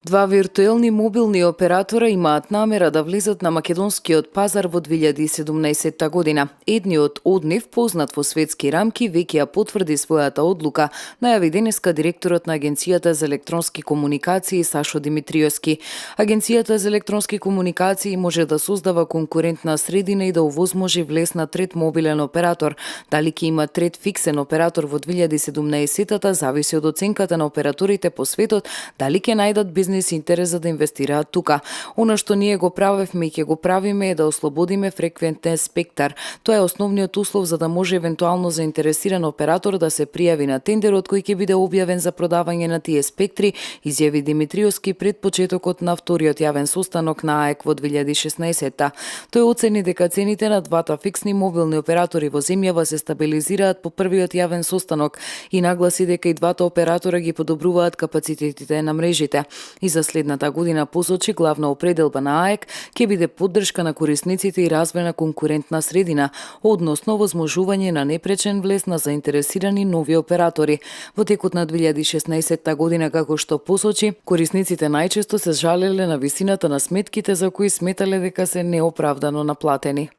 Два виртуелни мобилни оператора имаат намера да влезат на македонскиот пазар во 2017 година. Едниот од нив, познат во светски рамки, веќе ја потврди својата одлука, најави денеска директорот на Агенцијата за електронски комуникации Сашо Димитриевски. Агенцијата за електронски комуникации може да создава конкурентна средина и да овозможи влез на трет мобилен оператор. Дали ќе има трет фиксен оператор во 2017-та зависи од оценката на операторите по светот, дали ќе најдат бизнес интерес за да инвестираат тука. Она што ние го правевме и ќе го правиме е да ослободиме фреквентен спектар. Тоа е основниот услов за да може евентуално заинтересиран оператор да се пријави на тендерот кој ќе биде објавен за продавање на тие спектри, изјави Димитриевски пред почетокот на вториот јавен состанок на АЕК во 2016-та. Тој оцени дека цените на двата фиксни мобилни оператори во земјава се стабилизираат по првиот јавен состанок и нагласи дека и двата оператора ги подобруваат капацитетите на мрежите. И за следната година посочи главна определба на АЕК ќе биде поддршка на корисниците и развој на конкурентна средина, односно возможување на непречен влез на заинтересирани нови оператори. Во текот на 2016 година, како што посочи, корисниците најчесто се жалеле на висината на сметките за кои сметале дека се неоправдано наплатени.